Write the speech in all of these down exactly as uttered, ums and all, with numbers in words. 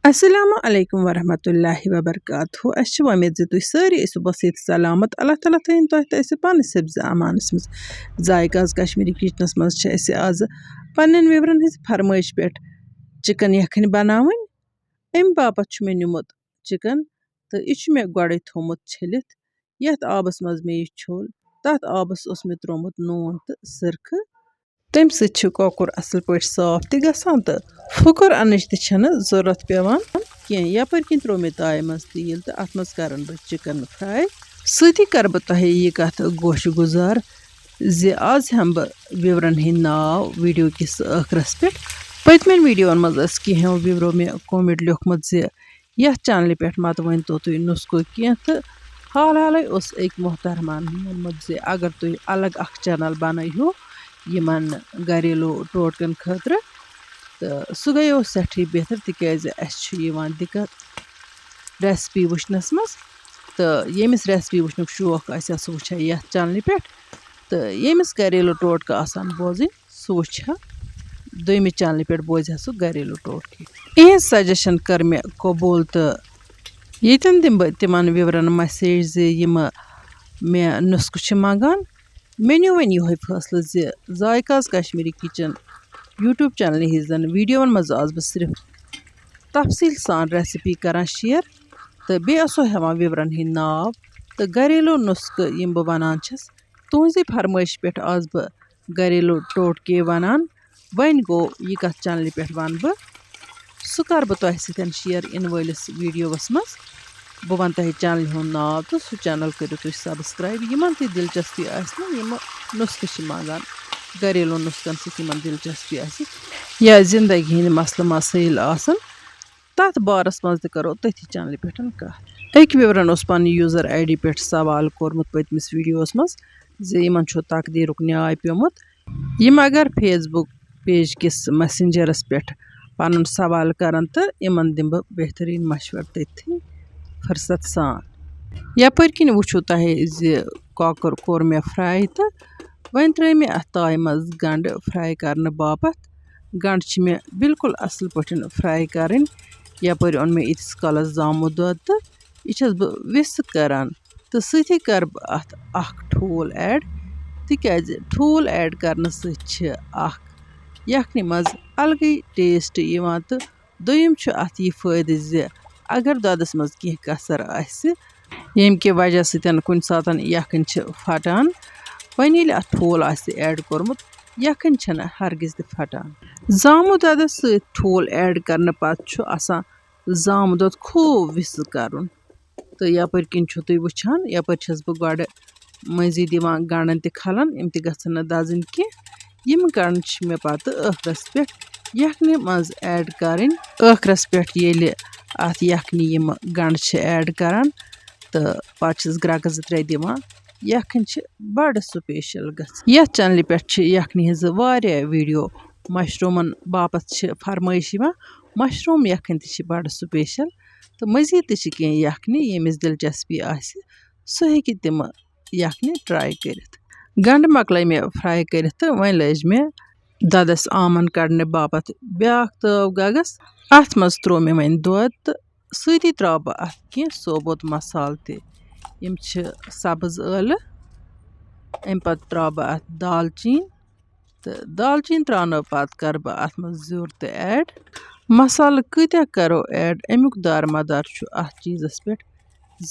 السلام علیکم ورحمۃ اللہ وبرکاتہ۔ اَسہِ چھِ وۄمید زِ تُہۍ سٲری ٲسِو بصیٖت سلامت۔ اللہ تعالیٰ تھٲیِن تۄہہِ تہٕ اَسہِ پانَس حِفظِ امانَس منٛز۔ ذایقہ آز کشمیٖری کِچنَس منٛز چھِ اَسہِ آز پنٛنٮ۪ن viewerن ہِنٛزِ فرمٲیش پٮ۪ٹھ چِکن یَکھٕنۍ بَناوٕنۍ۔ اَمہِ باپَتھ چھُ مےٚ نیُمُت چِکن تہٕ یہِ چھُ مےٚ گۄڈَے تھوٚومُت چھٔلِتھ۔ یَتھ آبَس منٛز مےٚ یہِ چھوٚل، تَتھ آبَس اوس مےٚ ترٛوومُت نوٗن تہٕ سِرکہٕ۔ تَمہِ سۭتۍ چھُ کۄکُر اَصٕل پٲٹھۍ صاف تہِ گژھان تہٕ پھُکُر اَنٕچ تہِ چھَنہٕ ضوٚرَتھ پٮ۪وان کینٛہہ۔ یَپٲرۍ کِنۍ ترٛوو مےٚ تایہِ منٛز تیٖل تہٕ اَتھ منٛز کَرَن بہٕ چِکَن fry۔ سۭتی کَرٕ بہٕ تۄہہِ یہِ کَتھ گوشہِ گُزار زِ آز ہٮ۪مہٕ بہٕ viewerن ہٕنٛدۍ ناو video کِس ٲخرَس پٮ۪ٹھ۔ پٔتمٮ۪ن videoوَن منٛز ٲس کینٛہو viewerو مےٚ comment لیوٚکھمُت زِ یَتھ channelہِ پٮ۪ٹھ مَتہٕ ؤنۍ تو تُہۍ نُسخہٕ کینٛہہ، تہٕ حال حالٕے اوس أکۍ محترمَن ووٚنمُت زِ اگر تُہۍ الگ اَکھ channel بَنٲیہِو یِمَن گَریلوٗ ٹوٹکَن خٲطرٕ، تہٕ سُہ گٔیو سٮ۪ٹھٕے بہتر، تِکیٛازِ اَسہِ چھُ یِوان دِقت recipe وٕچھنَس منٛز۔ تہٕ ییٚمِس recipe وٕچھنُک شوق آسہِ ہا، سُہ وٕچھِ ہا یَتھ channelہِ پٮ۪ٹھ۔ تہٕ ییٚمِس گَریلوٗ ٹوٹکہٕ آسَن بوزٕنۍ، سُہ وٕچھِ ہا دوٚیمہِ channelہِ پٮ۪ٹھ، بوزِ ہا سُہ گَریلوٗ ٹوٹکہٕ۔ یِہِنٛز suggestion کٔر مےٚ قبوٗل، تہٕ ییٚتٮ۪ن دِمہٕ بہٕ تِمَن viewerن message زِ یِم مےٚ نُسخہٕ چھِ منٛگان۔ مےٚ نیوٗ وۄنۍ یِہوٚے فٲصلہٕ زِ ذایقہ آز کشمیٖری کِچن YouTube channelہِ ہِنٛزن videoوَن منٛز آسہٕ بہٕ صرف تفصیٖل سان recipe کران share، تہٕ بیٚیہِ آسو ہٮ۪وان viewerن ہٕنٛدۍ ناو تہٕ گَریلوٗ نُسخہٕ یِم بہٕ وَنان چھَس۔ تُہٕنٛزِ فرمٲیشہِ پٮ۪ٹھ آسہٕ بہٕ گَریلوٗ ٹوٹکے وَنان۔ وۄنۍ گوٚو، یہِ کَتھ channelہِ پٮ۪ٹھ وَنہٕ بہٕ، سُہ کَرٕ بہٕ تۄہہِ سۭتۍ share یِنہٕ وٲلِس videoوَس منٛز۔ بہٕ وَنہٕ تۄہہِ channelہِ ہُنٛد ناو تہٕ سُہ channel کٔرِو تُہۍ subscribe۔ یِمَن تہِ دِلچسپی آسہِ نہ، یِم نُسخہٕ چھِ منٛگان، گَریلوٗ نُسخَن سۭتۍ یِمَن دِلچسپی آسہِ یا زِندگی ہِنٛدۍ مسلہٕ مسٲیِل آسَن، تَتھ بارَس منٛز تہِ کَرو تٔتھی channelہِ پٮ۪ٹھ کَتھ۔ أکۍ viewerن اوس پننہِ user ID پٮ۪ٹھ سوال کوٚرمُت پٔتمِس videoوَس منٛز زِ یِمَن چھُ تقدیٖرُک نیاے پیوٚمُت۔ یِم اگر Facebook page کِس messengerس پٮ۪ٹھ پَنُن سوال کَرَن تہٕ یِمَن دِمہٕ بہٕ بہتریٖن مشوَرٕ تٔتھی فرصت سان۔ یَپٲرۍ کِنۍ وٕچھِو تۄہہِ زِ کۄکُر کوٚر مےٚ fry تہٕ وۄنۍ ترٛٲے مےٚ اَتھ تایہِ منٛز گَنٛڈٕ fry کَرنہٕ باپَتھ۔ گَنٛڈٕ چھِ مےٚ بالکل اَصٕل پٲٹھۍ fry کَرٕنۍ۔ یَپٲرۍ اوٚن مےٚ ییٖتِس کالَس زامُت دۄد تہٕ یہِ چھَس بہٕ whisk کَران تہٕ سۭتی کَرٕ بہٕ اَتھ اَکھ ٹھوٗل add، تِکیٛازِ ٹھوٗل add کَرنہٕ سۭتۍ چھِ اَکھ یَکھنہِ منٛز اَلگٕے taste یِوان۔ تہٕ دوٚیِم چھُ اَتھ یہِ فٲیدٕ زِ اگر دۄدَس منٛز کینٛہہ کَسَر آسہِ، ییٚمہِ کہِ وجہ سۭتۍ کُنہِ ساتَن یَکھٕنۍ چھِ پھَٹان، وۄنۍ ییٚلہِ اَتھ ٹھوٗل آسہِ add کوٚرمُت، یَکھٕنۍ چھَنہٕ ہرگِز تہِ پھَٹان۔ زامُت دۄدَس سۭتۍ ٹھوٗل add کَرنہٕ پَتہٕ چھُ آسان زامُت دۄد خوٗب whisk کَرُن۔ تہٕ یَپٲرۍ کِنۍ چھُو تُہۍ وٕچھان، یَپٲرۍ چھَس بہٕ گۄڈٕ مٔنٛزی دِوان گَنٛڈَن تہِ کھَلَن، یِم تہِ گژھن نہٕ دَزٕنۍ کینٛہہ۔ یِم گَنٛڈٕ چھِ مےٚ پَتہٕ ٲخرَس پٮ۪ٹھ یَکھنہِ منٛز add کَرٕنۍ۔ ٲخرَس پٮ۪ٹھ ییٚلہِ اَتھ یَکھنہِ یِم گَنٛڈٕ چھِ add کَران، تہٕ پَتہٕ چھِس گرٛٮ۪کہٕ زٕ ترٛےٚ دِوان۔ یَکھٕنۍ چھِ بَڑٕ special گژھان۔ یَتھ channelہِ پٮ۪ٹھ چھِ یَکھنہِ ہِنٛزٕ واریاہ video، mushroomن باپَتھ چھِ فرمٲیش یِوان، mushroom یَکھٕنۍ تہِ چھِ بَڑٕ special۔ تہٕ مٔزیٖد تہِ چھِ کینٛہہ یَکھنہِ، ییٚمِس دِلچسپی آسہِ، سُہ ہیٚکہِ تِمہٕ یَکھنہِ try کٔرِتھ۔ گَنٛڈٕ مۄکلٲے مےٚ fry کٔرِتھ تہٕ وۄنۍ لٲج مےٚ دۄدَس آمَن کَڑنہٕ باپَتھ بیٛاکھ تٲو گَگَس۔ اَتھ منٛز ترٛوو مےٚ وۄنۍ دۄد تہٕ سۭتی ترٛاوٕ بہٕ اَتھ کینٛہہ ثوبوٗت مصالہٕ تہِ۔ یِم چھِ سَبٕز ٲلہٕ۔ اَمہِ پَتہٕ ترٛاوٕ بہٕ اَتھ دالچیٖن۔ تہٕ دالچیٖن ترٛاونہٕ پَتہٕ کَرٕ بہٕ اَتھ منٛز زیُر تہِ add۔ مصالہٕ کۭتیٛاہ کَرو add، اَمیُک دارمدار چھُ اَتھ چیٖزَس پٮ۪ٹھ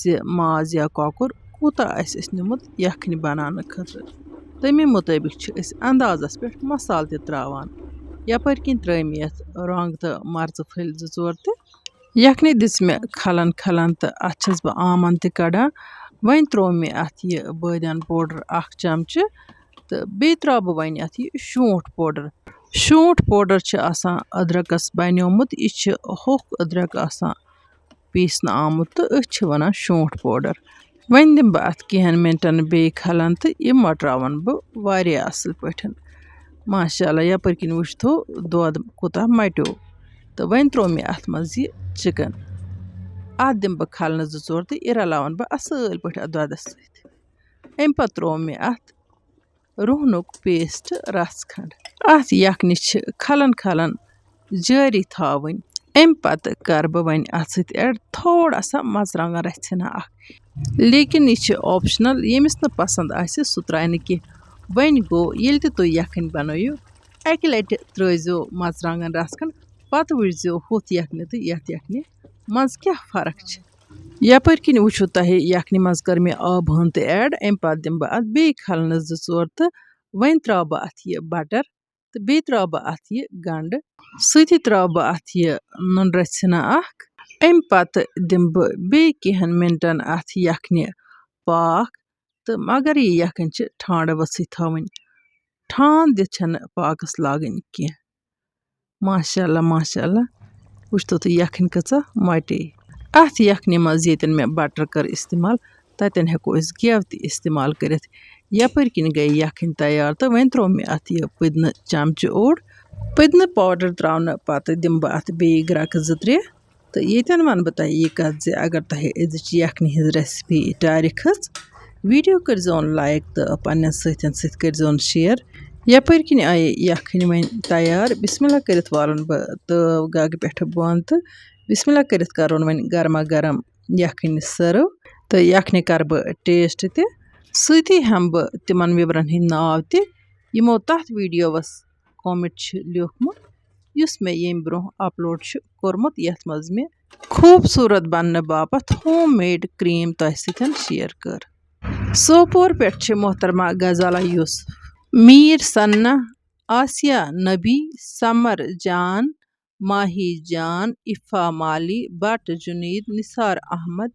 زِ ماز یا کۄکُر کوٗتاہ آسہِ اَسہِ نیُمُت یَکھنہِ بَناونہٕ خٲطرٕ۔ تَمی مُطٲبِق چھِ أسۍ اَندازَس پٮ۪ٹھ مصالہٕ تہِ ترٛاوان۔ یَپٲرۍ کِنۍ ترٛٲے مےٚ یَتھ رۄنٛگ تہٕ مَرژٕ پھٔلۍ زٕ ژور تہِ۔ یَکھنہِ دِژ مےٚ کھَلَن کھَلَن تہٕ اَتھ چھَس بہٕ آمَن تہِ کَڑان۔ وۄنۍ ترٛوو مےٚ اَتھ یہِ بٲدیان powder اَکھ چَمچہٕ تہٕ بیٚیہِ ترٛاوٕ بہٕ وۄنۍ اَتھ یہِ شوٗنٛٹھ powder۔ شوٗنٛٹھ powder چھِ آسان أدرَکَس بَنیومُت، یہِ چھِ ہوٚکھ أدرَک آسان پیٖسنہٕ آمُت تہٕ أسۍ چھِ وَنان شوٗنٛٹھ powder۔ وۄنۍ دِمہٕ بہٕ اَتھ کینٛہَن مِنٹَن بیٚیہِ کھَلَن تہٕ یہِ مۄٹراوَن بہٕ واریاہ اَصٕل پٲٹھۍ۔ ماشاء اللہ، یَپٲرۍ کِنۍ وٕچھتو دۄد کوٗتاہ مَٹیو۔ تہٕ وۄنۍ ترٛوو مےٚ اَتھ منٛز یہِ چِکَن۔ اَتھ دِمہٕ بہٕ کھَلنہٕ زٕ ژور تہٕ یہِ رَلاوَن بہٕ اَصٕل پٲٹھۍ اَتھ دۄدَس سۭتۍ۔ اَمہِ پَتہٕ ترٛوو مےٚ اَتھ رُہنُک paste رَژھ کھنٛڈ۔ اَتھ یَکھنہِ چھِ کھَلَن کھَلَن جٲری تھاوٕنۍ۔ اَمہِ پَتہٕ کَرٕ بہٕ وۄنۍ اَتھ سۭتۍ ایڈ تھوڑا سا مَرژٕوانٛگَن رَژھِ ہنا اَکھ، لیکِن یہِ چھِ آپشنَل، ییٚمِس نہٕ پَسنٛد آسہِ سُہ ترٛایہِ نہٕ کینٛہہ۔ وۄنۍ گوٚو، ییٚلہِ تہِ تُہۍ یَکھٕنۍ بَنٲیِو، اَکہِ لَٹہِ ترٛٲیزیو مَرژٕوانٛگَن رَژھ کھنٛڈ، پَتہٕ وٕچھزیو ہُتھ یَکھنہِ تہٕ یَتھ یَکھنہِ منٛز کیٛاہ فرق چھِ۔ یَپٲرۍ کِنۍ وٕچھِو تۄہہِ یَکھنہِ منٛز کٔر مےٚ آبہٕ ہٕن تہِ ایڈ، اَمہِ پَتہٕ دِمہٕ بہٕ اَتھ بیٚیہِ کھَلہٕ نہٕ زٕ ژور تہٕ وۄنۍ ترٛاوٕ بہٕ اَتھ یہِ بَٹَر تہٕ بیٚیہِ ترٛاوٕ بہٕ اَتھ یہِ گَنٛڈٕ، سۭتی ترٛاوٕ بہٕ اَتھ یہِ نُنہٕ رَژھِ ہنا اَکھ۔ اَمہِ پَتہٕ دِمہٕ بہٕ بیٚیہِ کینٛہَن مِنٹَن اَتھ یَکھنہِ پاکھ، تہٕ مگر یہِ یَکھٕنۍ چھِ ٹھانٛڈٕ ؤژھٕے تھاوٕنۍ، ٹھانٛڈ دِتھ چھَنہٕ پاکَس لاگٕنۍ کینٛہہ۔ ماشاء اللہ، ماشاء اللہ، وٕچھتو تُہۍ یَکھٕنۍ کۭژاہ مۄٹے۔ اَتھ یَکھنہِ منٛز ییٚتٮ۪ن مےٚ بَٹَر کٔر استعمال، تَتٮ۪ن ہٮ۪کو أسۍ گٮ۪و تہِ استعمال کٔرِتھ۔ یَپٲرۍ کِنۍ گٔے یَکھٕنۍ تیار تہٕ وۄنۍ ترٛوو مےٚ اَتھ یہِ پُدنہٕ چَمچہٕ اوٚڑ۔ پُدنہٕ پاوڈَر ترٛاونہٕ پَتہٕ دِمہٕ بہٕ اَتھ بیٚیہِ گرٛٮ۪کہٕ زٕ ترٛےٚ۔ تہٕ ییٚتٮ۪ن وَنہٕ بہٕ تۄہہِ یہِ کَتھ زِ اگر تۄہہِ أزِچ یَکھنہِ ہٕنٛز recipe ٹارِ کھٔژ، video کٔرۍزیون like تہٕ پنٛنٮ۪ن سۭتٮ۪ن سۭتۍ کٔرۍزیون share۔ یَپٲرۍ کِنۍ آیہِ یَکھٕنۍ وۄنۍ تیار۔ بسم اللہ کٔرِتھ والَن بہٕ تٲو گَگہٕ پٮ۪ٹھٕ بۄن تہٕ بسم اللہ کٔرِتھ کَرون وۄنۍ گرما گرم یَکھٕنۍ serve۔ تہٕ یَکھنہِ کَرٕ بہٕ taste تہِ، سۭتی ہٮ۪مہٕ بہٕ تِمَن وِوَرَن ہِنٛدۍ ناو تہِ، یِمو تَتھ videoوَس comment چھِ لیوٗکھمُت، یُس مےٚ ییٚمہِ برٛونٛہہ upload چھُ کوٚرمُت، یَتھ منٛز مےٚ خوٗبصوٗرت بننہٕ باپتھ home made cream تۄہہِ سۭتۍ share کٔر۔ سوپور پٮ۪ٹھ چھِ محترمہ غزالہ یوسف، میٖر ثنا، آسیہ نبی، سمر جان، ماہی جان، عفا مالی، بٹ جنید، نثار احمد،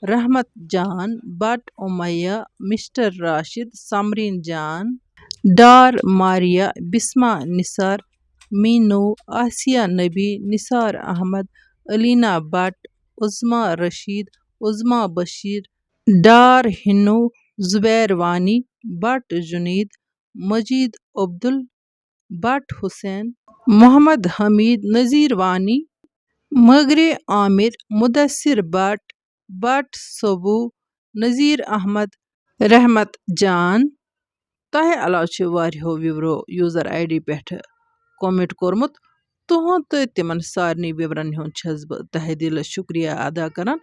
رحمت جان، بٹ امیہ، مسٹر راشد، سمرین جان، ڈار ماریا، بسمہ نثار، مینو، آسیہ نبی، نثار احمد، علینا بٹ، عظمیٰ رشید، عظمیٰ بشیر، ڈار ہنو، زبیر وانی، بٹ جنید، مجید عبدل، بٹ حسین، محمد حمید، نذیر وانی، مغرِ عامر، مدثر بٹ، بٹ صبو، نذیر احمد، رحمت جان۔ تۄہہِ علاوٕ چھِ واریاہو viewerو user ID پٮ۪ٹھ comment کوٚرمُت۔ تُہُنٛد تہٕ تِمَن سارنٕے viewerن ہُنٛد چھَس بہٕ تہہِ دِلہٕ شُکریہ ادا کران۔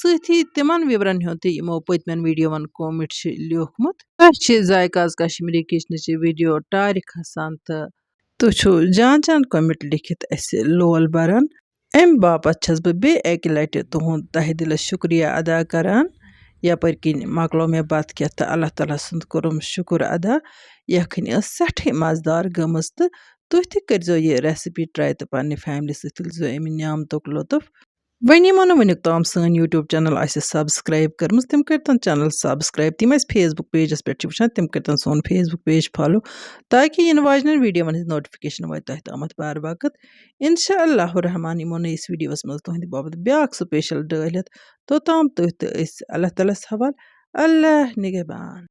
سۭتی تِمَن viewerن ہُنٛد تہِ یِمو پٔتمٮ۪ن videoوَن comment چھِ لیوٗکھمُت۔ تۄہہِ چھِ ذائقہٕ آز کشمیٖری kitchenٕچ یہِ video ٹارِ کھسان تہٕ تُہۍ چھِو جان جان comment لیکھِتھ اَسہِ لول بَران۔ اَمہِ باپتھ چھَس بہٕ بیٚیہِ اَکہِ لَٹہِ تُہُنٛد تہہِ دِلہٕ شُکریہ ادا کران۔ یَپٲرۍ کِنۍ مۄکلو مےٚ بَتہٕ کھٮ۪تھ تہٕ اللہ تعالیٰ سُنٛد کوٚرُم شُکُر ادا۔ یَکھٕنۍ ٲس سٮ۪ٹھٕے مَزٕدار گٔمٕژ تہٕ تُہۍ تہِ کٔرۍزیو یہِ recipe try تہٕ پنٛنہِ family سۭتۍ تُلۍزیو اَمہِ نعمتُک لطف۔ وۄنۍ یِمو نہٕ وٕنیُک تام سٲنۍ YouTube channel آسہِ subscribe کٔرمٕژ، تِم کٔرۍتن channel subscribe۔ تِم اَسہِ Facebook pageس پٮ۪ٹھ چھِ وٕچھان، تِم کٔرۍتن سون Facebook page follow، تاکہِ یِنہٕ واجنٮ۪ن videoوَن ہٕنٛز notification واتہِ تۄہہِ تامَتھ بار وقت۔ انشاء اللہ الرحمن یِمو نٔیِس videoوَس منٛز تُہٕنٛدِ باپتھ بیٛاکھ special ڈٲلۍ ہٮ۪تھ۔ توٚتام تُہۍ تہٕ أسۍ اللہ تعالیٰ ہَس حوالہٕ۔ اللہ نگہبان۔